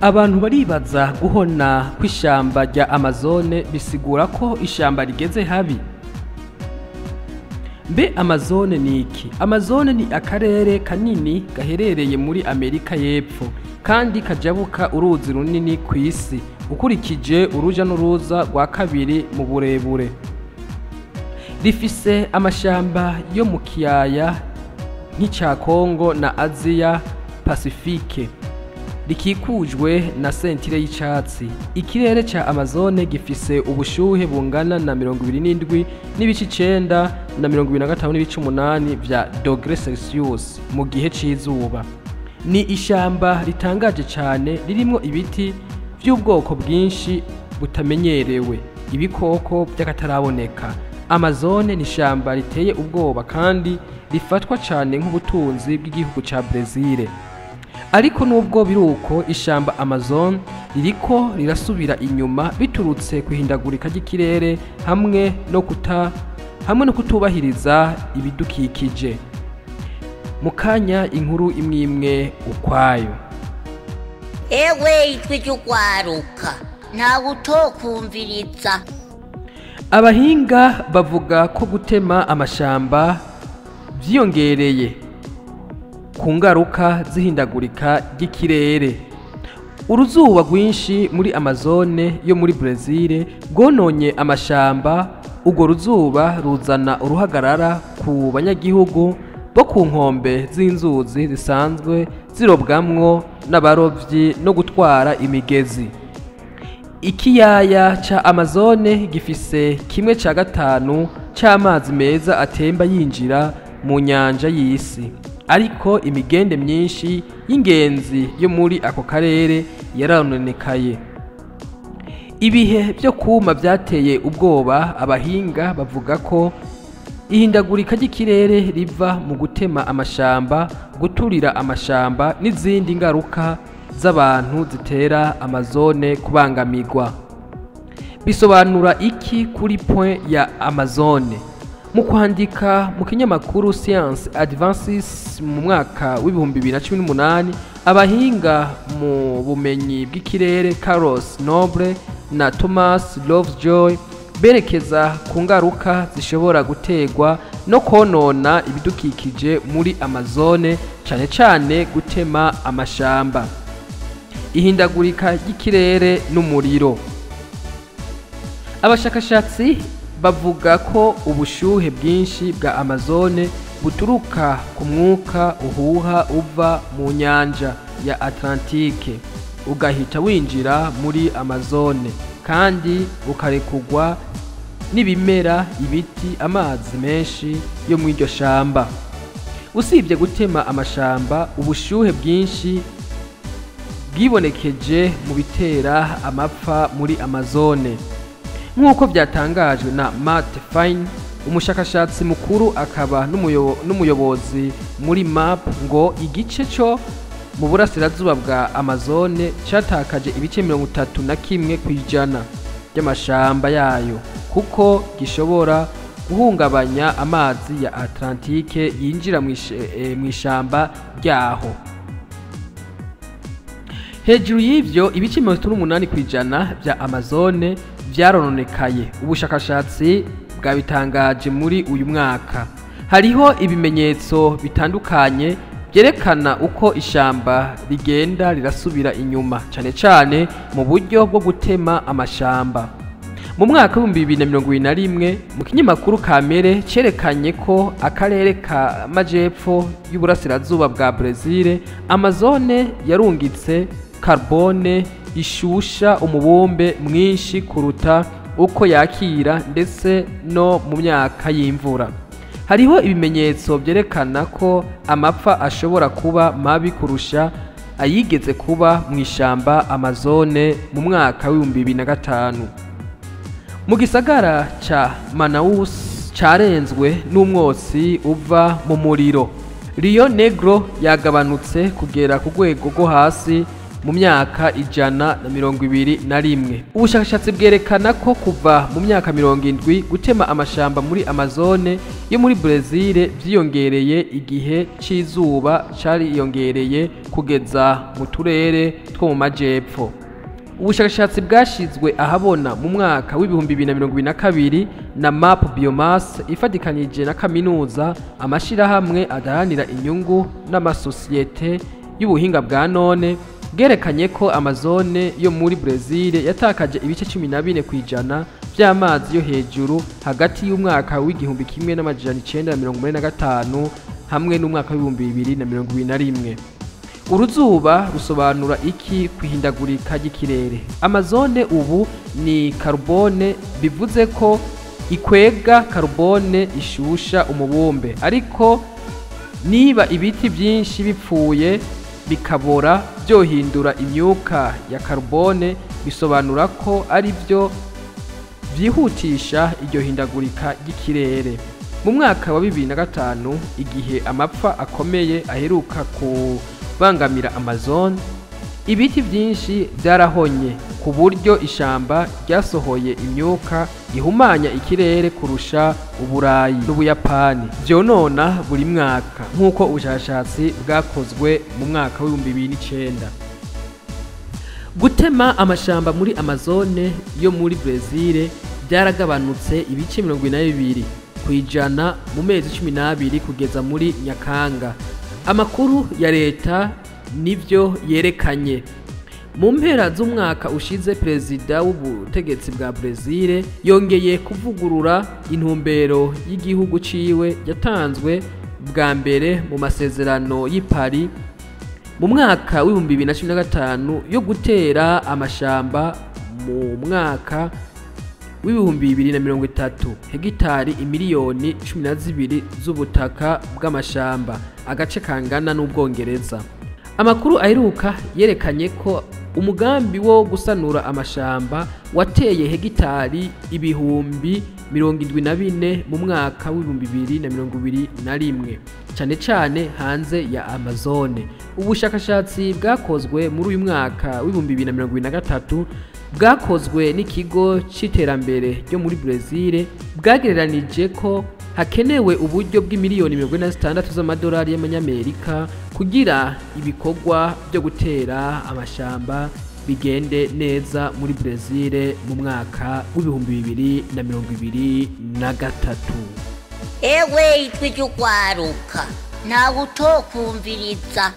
Abantu baribaza guhona kw'ishamba rya Amazone bisigura ko ishamba rigeze habi. Mbe Amazone ni iki? Amazone ni akarere kanini gaherereye muri Amerika y'Epfo kandi kajabuka uruzi runini kw'isi ukurikije uruja n'uruza rwa kabiri mu burebure. Rifise amashamba yo mu kiyaya nk'ica Kongo na Aziya Pasifike, rikikujwe na sentire y'icatsi. Ikirere ca Amazone gifise ubushuhe bungana na 27.9 na 25.8 vya dogere Celsius mu gihe c'izuba. Ni ishamba ritangaje cane ririmwo ibiti vy'ubwoko bwinshi butamenyerewe, ibikoko vy'akataraboneka. Amazone ni ishamba riteye ubwoba kandi rifatwa cane nk'ubutunzi bw'igihugu ca Brezil. Ariko nubwo biruko, ishamba Amazon ririko rirasubira inyuma biturutse kwihindagurika ry'ikirere hamwe no kutubahiriza ibidukikije. Mu kanya inkuru imwe ukwayo. Ewe, ijwi ry'ugwaruka, ntawe utokumviriza. Abahinga bavuga ko gutema amashamba vyiyongereye ku ngaruka z'ihindagurika ry'ikirere. Uruzuba rwinshi muri Amazone yo muri Brezil rwononye amashamba. Urwo ruzuba ruzana uruhagarara ku banyagihugu bo ku nkombe z'inzuzi zisanzwe zirobwamwo n'abarovyi no gutwara imigezi. Ikiyaya ca Amazone gifise kimwe ca gatanu c'amazi meza atemba yinjira mu nyanja y'isi, ariko imigende myinshi y'ingenzi yo muri ako karere yarononekaye. Ibihe vyo kuma vyateye ubwoba. Abahinga bavuga ko ihindagurika ry'ikirere riva mu gutema amashamba, guturira amashamba n'izindi ngaruka z'abantu zitera Amazone kubangamirwa. Bisobanura iki kuri point ya Amazone? Mu kwandika mu kinyamakuru Science Advances mu mwaka w'2018, abahinga mu bumenyi bw'ikirere Carlos Noble na Thomas Lovejoy berekeza ku ngaruka zishobora guterwa no konona ibidukikije muri Amazone, cane cane gutema amashamba, ihindagurika ry'ikirere n'umuriro. Abashakashatsi bavuga ko ubushuhe bwinshi bwa Amazone buturuka ku mwuka uhuha uva mu nyanja ya Atlantike ugahita winjira muri Amazone kandi ukarekurwa n'ibimera, ibiti, amazi menshi yo muri iryo shamba. Usibye gutema amashamba, ubushuhe bwinshi bwibonekeje mu bitera amapfa muri Amazone, nk'uko byatangajwe na Matt Fine, umushakashatsi mukuru akaba n'umuyobozi muri MAP, ngo igice cyo mu burasirazuba bwa Amazone catakaje ibice 31% by'amashamba yayo kuko gishobora guhungabanya amazi ya Atlantike yinjira mw'ishamba ryaho. Hejuru y'ivyo, ibice 38% vya Amazone vyarononekaye. Ubushakashatsi bwabitangaje muri uyu mwaka. Hariho ibimenyetso bitandukanye byerekana uko ishamba rigenda rirasubira inyuma, cane cane mu buryo bwo gutema amashamba. Mu mwaka w'2021, mu kinyamakuru Kamere cerekanye ko akarere ka majepfo y'uburasirazuba bwa Brezil, Amazone, yarungitse carbone ishusha umubumbe mwinshi kuruta uko yakira, ndetse no mu myaka y'imvura. Hariho ibimenyetso byerekana ko amapfa ashobora kuba mabi kurusha ayigeze kuba mu ishamba Amazone mu mwaka w'2005. Mu gisagara ca Manaus carenzwe n'umwotsi uva mu muriro, Rio Negro yagabanutse kugera ku rwego rwo hasi. mu myaka 121. Ubushakashatsi bwerekana ko kuva mu myaka 70 gutema amashamba muri Amazone yo muri Brezil vyiyongereye, igihe c'izuba cariyongereye kugeza mu turere two mu majepfo. Ubushakashatsi bwashizwe ahabona mu mwaka w'2022 na Map Biomass ifatikanije na kaminuza, amashirahamwe adaharanira inyungu n'amasosiyete y'ubuhinga bwa none, bwerekanye ko Amazone yo muri Brezil yatakaje ibice 14% vy'amazi yo hejuru hagati y'umwaka w'1985 hamwe n'umwaka w'2021. Uruzuba rusobanura iki kwihindagurika ry'ikirere? Amazone ubu ni karubone, bivuze ko ikwega karubone ishusha umubumbe, ariko niba ibiti byinshi bipfuye bikabora byohindura imyuka ya karubone, bisobanura ko ari byo byihutisha iryo hindagurika ry'ikirere. Mu mwaka wa 2005, igihe amapfa akomeye aheruka kubangamira Amazon, ibiti byinshi byarahonye ku buryo ishamba ryasohoye imyuka ihumanya ikirere kurusha Uburayi n'Ubuyapani vyonona buri mwaka, nk'uko ubushakashatsi bwakozwe mu mwaka w'2009. Gutema amashamba muri Amazone yo muri Brezil byaragabanutse ibice 42% mu mezi 12 kugeza muri Nyakanga. Amakuru ya leta nivyo yerekanye. Mu mpera z'umwaka ushize, perezida w'ubutegetsi bwa Brezil yongeye kuvugurura intumbero y'igihugu ciwe yatanzwe bwa mbere mu masezerano y'i Paris mu mwaka w'2015 yo gutera amashamba mu mwaka w'2030 hegitari imiliyoni 12 z'ubutaka bw'amashamba, agace kangana n'Ubwongereza. Amakuru aheruka yerekanye ko umugambi wo gusanura amashamba wateye hegitari 74,000 mu mwaka w'2021, cane cane hanze ya Amazone. Ubushakashatsi bwakozwe muri uyu mwaka w'2023 bwakozwe n'ikigo c'iterambere ryo muri Brezil bwagereranije ko hakenewe uburyo bw'imiliyoni 46 z'amadolari y'amanyamerika kugira ibikorwa byo gutera amashamba bigende neza muri Brezil mu mwaka w'2023. Ewe, ijwi ry'urwaruka, ntawe utokumviriza.